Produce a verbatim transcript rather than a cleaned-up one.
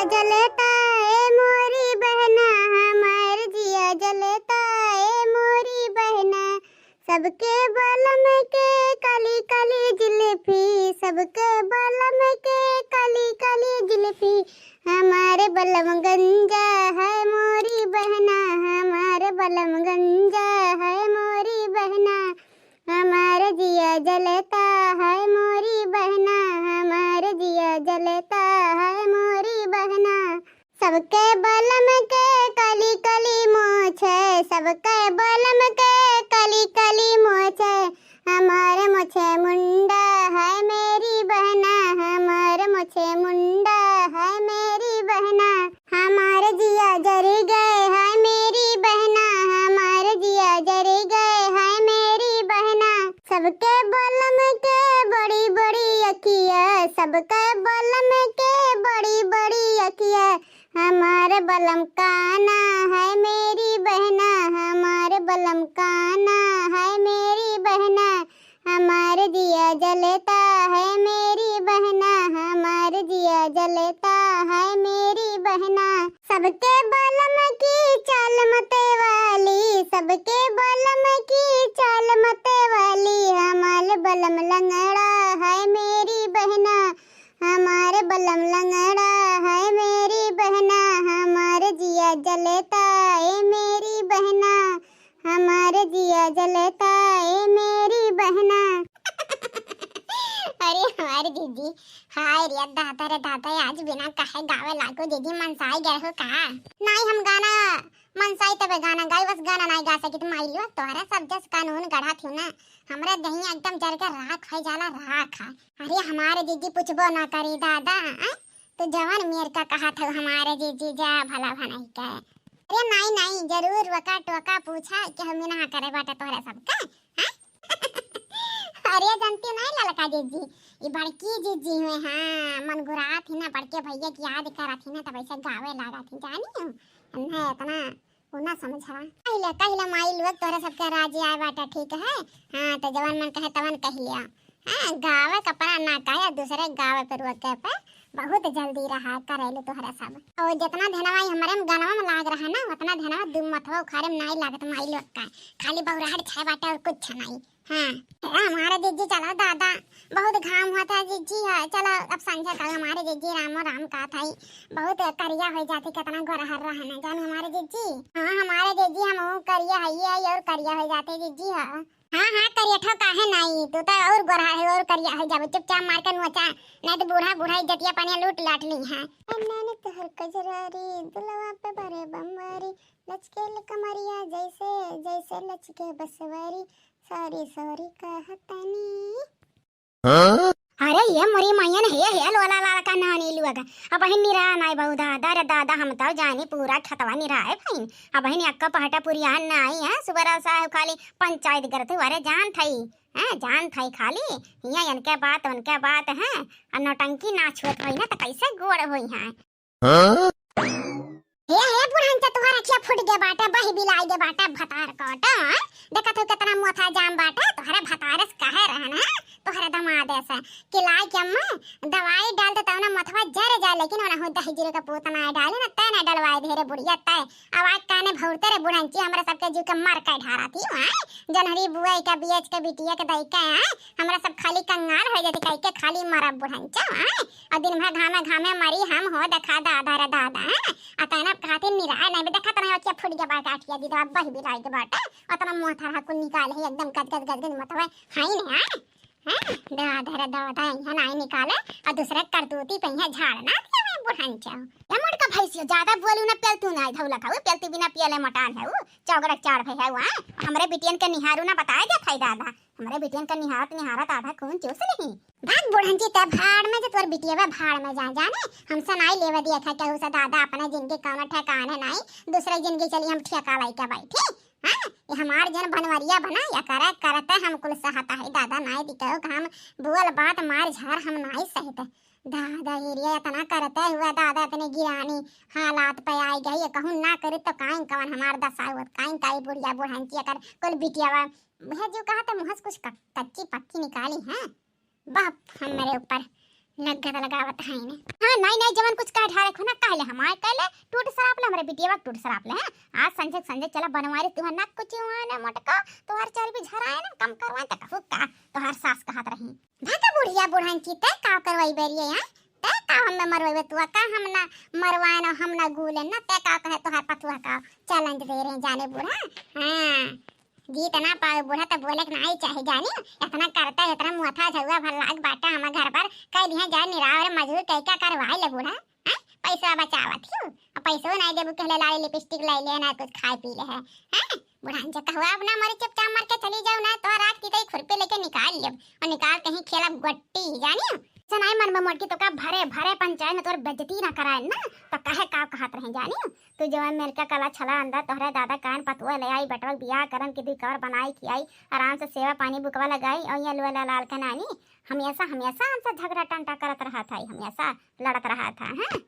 जलता ए मोरी बहना, हमार जिया जलता ए मोरी बहना। सबके बलम के कली कली जुल्फी, सबके बलम के कली कली जुल्फी। हमार बलम गंजा है मोरी बहना, हमार बलम गंजा है मोरी बहना। हमार जिया जलता है मोरी बहना, हमार जिया जलता है मोरी बहना। सबके बलम के कली कली मोछ है, सबके बलम के कली कली मोछ है। हमार मोछे मुंडा है मेरी बहना, हमार मोछे मुंडा है मेरी बहना। हमार जिया जर गए है मेरी बहना, हमार जिया जर गए है मेरी बहना। सबके बलम के बड़ी बड़ी अखिया, सबके बलम के बड़ी बड़ी अखिया। हमार बलम काना है मेरी बहना, हमार बलम काना है मेरी बहना। हमार जिया जलता है मेरी बहना, हमार जिया जलता है मेरी बहना। सबके बलम की चाल मतवाली, सबके बलम की चाल मतवाली। हमार बलम लंगड़ा है मेरी बहना, हमार बलम लंगड़ा है मेरी बहना। हमार जिया जलता ए मेरी बहना, हमार जिया जलता ए मेरी बहना। अरे हमार जीजी, हाय रे दादा रे दादा, आज बिना कहे गावे लागो जीजी, मनसाई गए हो का? नाई हम गाना मनसाई तबे गाना गाई, बस गाना नाई गा सकित माई लोग, तोहरा सब जस कानून गढ़ा थी ना, हमरा दहिया एकदम जर के राख हो जाला, राख है। अरे हमार जीजी पूछबो ना करी दादा, आय? तू जवन मेर का कहा था हमार जीजी जा भला भनाई का। अरे नाई नाई, जरूर वका टोका पूछा कि हम ना करे बाटे तोहरा सबका, हैं? अरे जानती नहीं ललका जीजी, ई बड़की जीजी हुए, हाँ, मन गुरात ही ना, बड़के भैया की याद करत ही ना, तब ऐसे गावे लागत ही, जानी हो? इन्हें इतना उ ना समझा। कहिला, कहिला माई लोग तोहरा सबके राजी आए बाटे, ठीक है? हाँ, तो जवन मन कहे तवन कह लिया। हाँ, गावे के अपना ना कहे, दूसरे गावे पे रोके पे बहुत जल्दी रहा करेलू तोहरा सब। और जितना धनवा ई हमरे में गनवा में लाग रहा ना, उतना धनवा दू मथवा उखाड़े में नाई लागत माई लोग का। खाली बौराहट छाए बाटे और कुछ नाई। हाँ, ए, हमारे जीजी चला दादा, बहुत घाम होता है जीजी, है, चला अब संझा तक हमारे जीजी रामो राम का था ही, बहुत करिया हो जाती, कितना गोरहर रहना जान हमारे जीजी। हाँ, हमारे जीजी हम वो करिया है, ये और करिया हो जाते जीजी, हाँ। हाँ, हाँ, करिया ठो काहे नाई, तू तो और गोरहर है और करिया हो जाबो, चुपचाप मार के नोचा, नहीं तो बूढ़ा बूढ़ा इज्जतिया पानिया लूट लाट ली है। अन्ना ने तोहर कजरारी, दुलवा पे बरे बमवारी, लचके ले कमरिया जैसे, जैसे लचके बसवारी, सॉरी सॉरी कहतनी। हाँ? अरे ये मोरी मैयन हे, हे लोला लाला का नानी लुआ का। अबहिन निरा नाई बहु दादा रे दादा, हम तो जानी पूरा खेतवा निराए भइन। अबहिन अक्का पहटा पुरिया नाई है, सुबह सा खाली पंचायत करते वारे जान थई, हैं, जान थई खाली। हिया इनके बात, उनके बात, हैं, आ नौटंकी ना छुअत होई ना, तो कैसे गोड़ होई हैं? हाँ? हे, हे बुढ़न, तो तोहर अखिया फूट गे बाटे, बही बिलाई गे बाटे, भतार काटा, हैं? देखत हो कितना मोथा जाम बाटे, तोहरे भतारस कहे रहन, हैं? तोहरे दमादे से, कि लाई के अम्मा, दवाई डाल दे, तब ना मोथवा जर जाए, लेकिन ओना हो दही जीरे का पोत ना डाले ना, तै ना डलवाए धीरे बुढ़िया, तै। अब आज काने भौरते रे बुढ़ंची, हमरा सबके जीव के मर के ढारा थी, हैं? जनहरी बुआई का बियच के बिटिया के दई के, हैं? हमरा सब खाली कंगाल हो जाती, कह के खाली मरब बुढ़ंचा, हैं? और दिन भर घामे घामे मरी हम हो, देखा दादा रे दादा, हैं? आ तैना खातिर निराय नहीं, देखा तना अखिया फूट गया बाटे, अखिया दीदा बही बिलाई के बाटे, उतना मोथा रहा कुल निकाल है, एकदम गज गज गज गज मतवे, हाई ने, हैं? हैं? दादा रे दादा, यहाँ नाई निकाले, और दूसरे करतूती पे यहाँ झाड़ ना दिया है बुढ़ंचा। ये मोटका भैंसियो, ज्यादा बोलू ना, पेल तू ना धौला खाऊ, पेल तू बिना पियले मटान है वो, चौगड़ा चाड़ भे है वो, हैं? हमरे बिटियन के निहारू ना बताए जात है दादा। हमरे बिटियन का निहारत निहारत आधा खून चूस लेही। भाग बुढ़ंची, ते भाड़ में जे तोर बिटिया बा, भाड़ में जा, जाने, हमसे नाई लेवा दिया था केहू से दादा, अपने जिंदगी कौनो ठेकाने नाई, दूसरे जिंदगी चली हम ठेका लाई के बैठी। हाँ, ये हमार जन बनवरिया बना, या करे करते हम कुल सहता है दादा, नाई दिखाओ घाम बोल बात मार झार हम नाई सहते। दादा हिरिया इतना करते हुआ दादा इतने गिरानी हालात पे आई गई, ये कहूँ ना करे तो काइन कवन हमार दशा हुआ, काइन काई बुढ़िया बुढ़ंची अगर कुल बिटिया बा, वह जो कहा तो मुहस कुछ क-, कच्ची पक्की निकाली है। बाप हमरे ऊपर लग्गा त लगावत है ने। हाँ, नाहीं, नाहीं, जवन कुछ कह ढारे खो ना, कहले हमार कहले, टूट सराप ले, हमरे बिटिया के टूट सराप ले, हैं? आज संझे, संझे चला बनवारी, तुहर नाक कुची हुआ ने मोटका, तुहर चर्बी झराए ना, कम करवाए, त कहू का, तुहर सास कहत रही। भागा बुढ़िया बुढ़ान की, तै का करवाई बेरिए, हैं? तै का हमें मरवाई तू, का हम ना मरवाए ना, हम ना गूले ना, तै का कहे तुहर पतुआ का challenge दे रहे जाने बूढ़ा, हाँ। जीत ना पावे बूढ़ा, त बोले के नाहीं चाहे जानी। इतना करता है, इतना मुआथा झउआ भर लाग बाटा हमार घर पर, कह दिया जा निराव रे मजूर कह क्या करवाए ले बूढ़ा, हैं? पैसा बचावत हियो, अब पैसो नाहीं देबू, कहले लाली लिपस्टिक लाई ले, ना कुछ खाए पी ले है, हैं? बूढ़ा जे कहवा अपना मरी चुपचाप मर के चली जाओ ना, तो रात की तई खुरपी लेके निकाल लेब और निकाल के ही खेलब गोटी, जानी? सनाई मन में मोटकी तो का भरे भरे पंचायत में तोर बेइज्जती ना कराए ना, तो कहे का कहत रहे जानी? तू जवन मेरका कला छला अंदर तोहरे दादा कान पतुआ ले आई, बेटवा के बियाह करन की दुई कवर बनाई खियाई, आराम से सेवा पानी बुकवा लगाई, और ये लुआ लाल के नानी हमेशा, हमेशा हमसे झगड़ा टंटा करत रहा था, हमेशा लड़त रहा था, हैं?